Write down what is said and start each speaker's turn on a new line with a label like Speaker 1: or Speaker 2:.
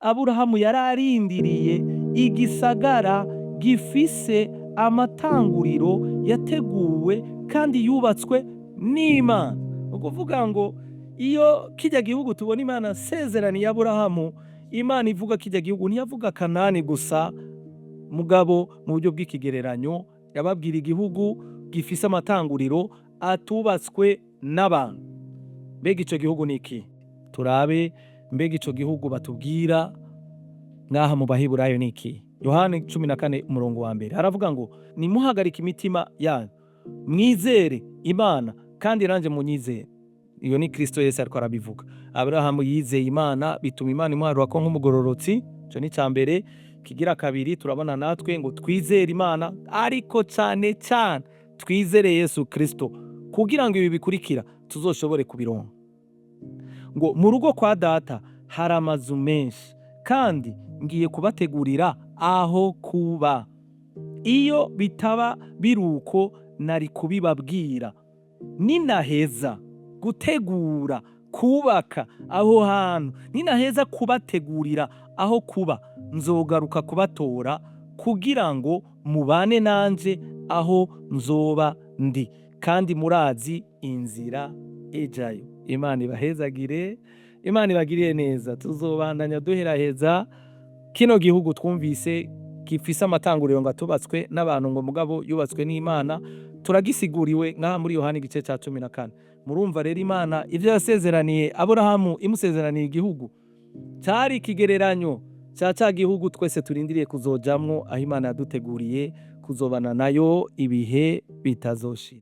Speaker 1: Aburahamu yari arindiriye igisagara gifise amatanguriro yateguwe kandi yubatswe n'Imana. Ni ukuvuga ngo iyo kirya gihugu tubona Imana sezeraniye Aburahamu, Imana ivuga kirya gihugu ntiyavuga Kanani gusa, mugabo mu buryo bw'ikigereranyo yababwira igihugu gifise amatanguriro atubatswe n'abantu. Mbega ico gihugu ni iki? Turabe mbega ico gihugu batubwira ngaha mu Baheburayo ni iki? Yohani 14 umurongo wa mbere haravuga ngo: "Nimuhagarike imitima yanyu, mwizere Imana kandi nanje munyizere." Iyo ni Kristo Yesu ariko arabivuga. Aburahamu yizeye Imana, bituma Imana imuharura ko nk'umugororotsi. Ico ni ica mbere. Kigira kabiri, turabona natwe ngo twizere Imana, ariko cane cane twizere Yesu Kristo, kugira ngo ibi bikurikira tuzoshobore kubironka. Ngo: "Mu rugo kwa Data hari amazu menshi, kandi ngiye kubategurira aho kuba. Iyo bitaba biruko nari kubibabwira. Ninaheza gutegura kubaka aho hantu, ninaheza kubategurira aho kuba, nzogaruka kubatora kugira ngo mubane nanje aho nzoba ndi. Kandi murazi inzira ijayo." Imana ibahezagire, Imana ibagirire neza. Tuzobandanya duheraheza kino gihugu twumvise gifise amatanguriro ngo atubatswe n'abantu, ngo mugabo yubatswe n'Imana. Turagisiguriwe ngaha muri Yohani igice ca 14. Murumva rero, Imana ivyo yasezeraniye Aburahamu, imusezeraniye igihugu, cari ikigereranyo ca ca gihugu twese turindiriye kuzojamwo, aho Imana yaduteguriye kuzobana nayo ibihe bitazoshira.